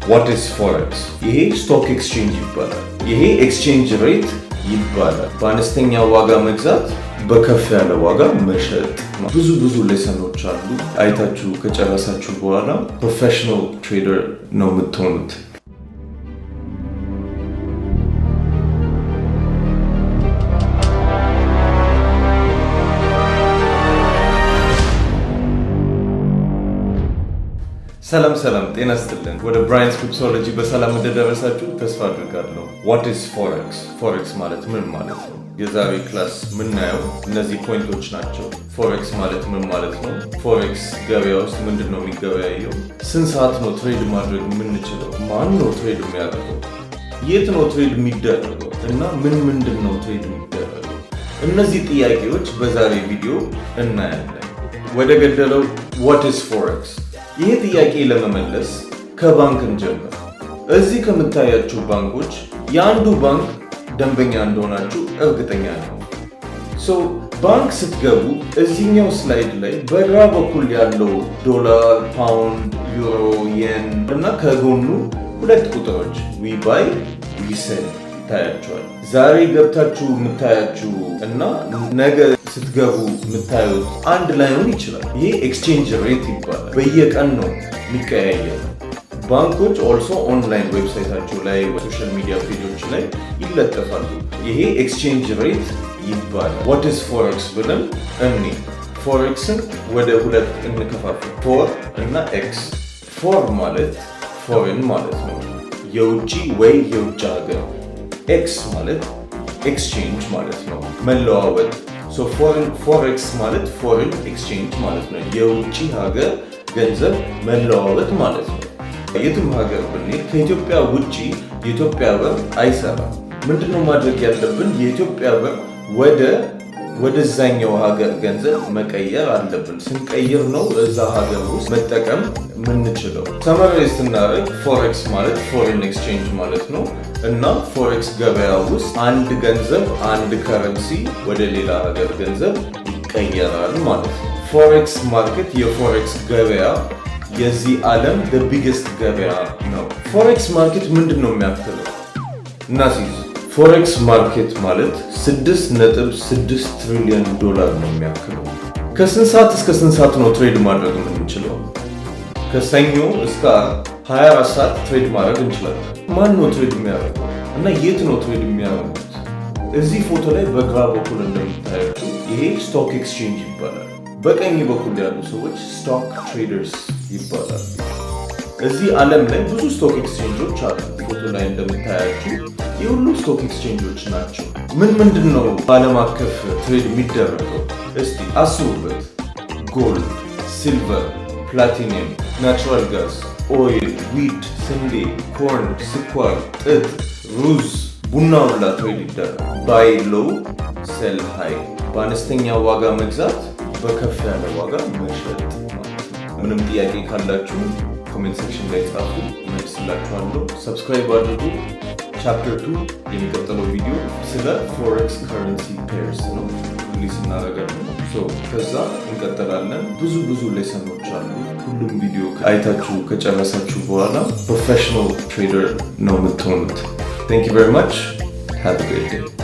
What is forex? ይሄ stock exchange ይባላል። ይሄ exchange rate ይባላል። በአነስተኛ ዋጋ መግዛት፣ በከፍ ያለ ዋጋ መሸጥ። ብዙ ብዙ lesson ኦች አሉ። አይታችሁ ከጨረሳችሁ በኋላ professional trader ነው የምትሆኑት። ሰላም ሰላም፣ ጤና ይስጥልን። ወደ Brian's Pipsology በሰላም እንደደረሳችሁ ተስፋ አድርጋለሁ። What is forex? Forex ማለት ምን ማለት ነው? የዛሬ class የምናየው እነዚህ point ኦች ናቸው። Forex ማለት ምን ማለት ነው? Forex ገበያ ውስጥ ምንድን ነው የሚገበያየው? ስንት ሰዓት ነው trade ማድረግ የምንችለው? ማን ነው trade የሚያደርገው? የት ነው trade የሚደረገው? እና ምን ምንድን ነው trade የሚደረገው? እነዚህ ጥያቄዎች በዛሬ ቪዲዮ እናያለን። ወደ ገደለው፣ what is forex? ይህ ጥያቄ ለመመለስ ከባንክ እንጀምር። እዚህ ከምታያቸው ባንኮች የአንዱ ባንክ ደንበኛ እንደሆናችሁ እርግጠኛ ነኝ። So ባንክ ስትገቡ እዚህኛው slide ላይ በግራ በኩል ያለው ዶላር፣ ፓውንድ፣ ዩሮ፣ የን እና ከጎኑ ሁለት ቁጥሮች we buy, we sell ይታያችኋል። ዛሬ ገብታችሁ የምታያችሁ እና ነገ ስትገቡ የምታዩት አንድ ላይሆን ይችላል። ይሄ exchange rate ይባላል። በየቀን ነው የሚቀያየረው። ባንኮች also online website ኣቸው ላይ፣ social media page ኦች ላይ ይለጠፋሉ። ይሄ exchange rate ይባላል። What is forex ብለን እኔ forex ን ወደ ሁለት እንከፋፍል፣ for እና ex። For ማለት foreign ማለት ነው፣ የውጭ ወይ የውጭ ሀገር። Ex ማለት exchange ማለት ነው፣ መለዋወጥ። Forex ማለት foreign exchange ማለት ነው፣ የውጭ ሀገር ገንዘብ መለዋወጥ ማለት ነው። የትም ሀገር ብንሄድ ከኢትዮጵያ ውጭ የኢትዮጵያ ብር አይሰራም። ምንድነው ማድረግ ያለብን? የኢትዮጵያ ብር ወደዛኛው ሀገር ገንዘብ መቀየር አለብን። ስንቀይር ነው እዛ ሀገር ውስጥ መጠቀም የምንችለው። Summarize ስናደርግ forex ማለት foreign exchange ማለት ነው እና forex ገበያ ውስጥ አንድ ገንዘብ፣ አንድ currency ወደ ሌላ ሀገር ገንዘብ ይቀየራል ማለት ነው። Forex market፣ የ forex ገበያ የዚህ ዓለም biggest ገበያ ነው። Forex market ምንድን ነው የሚያክለው? እናሲዝ፣ forex market ማለት 6.6 ትሪሊዮን ዶላር ነው የሚያክለው። ከስንት ሰዓት እስከ ስንት ሰዓት ነው trade ማድረግ የምንችለው? ከሰኞ እስከ 24 ሰዓት trade ማድረግ እንችላለን። ማን ነው trade የሚያደርገው እና የት ነው trade የሚያደርጉት? እዚህ ፎቶ ላይ በግራ በኩል እንደምታያቸው ይሄ stock exchange ይባላል። በቀኝ በኩል ያሉ ሰዎች stock traders ይባላሉ። እዚህ ዓለም ላይ ብዙ stock exchange ኦች አሉ። ፎቶ ላይ እንደምታያቸው የሁሉ stock exchange ኦች ናቸው። ምን ምንድን ነው በዓለም አቀፍ trade የሚደረገው? እስቲ አስቡበት። Gold፣ silver፣ platinum፣ natural gas፣ oil፣ wheat፣ ስንዴ፣ corn፣ ስኳር፣ ጥጥ፣ ሩዝ፣ ቡና ሁላ trade ይደረጋል። Buy low, sell high፣ በአነስተኛ ዋጋ መግዛት፣ በከፍ ያለ ዋጋ መሸጥ ማለት ነው። ምንም ጥያቄ ካላችሁ comment section ላይ ጻፉ፣ መልስላችኋለሁ። Subscribe አድርጉ። Chapter 2 የሚቀጥለው ቪዲዮ ስለ forex currency pairs ነው release እናደርጋለን። ከዛ እንቀጥላለን። ብዙ ብዙ lesson ኦች አሉ። ሁሉም ቪዲዮ አይታችሁ ከጨረሳችሁ በኋላ professional trader ነው የምትሆኑት። Thank you very much, have a great day.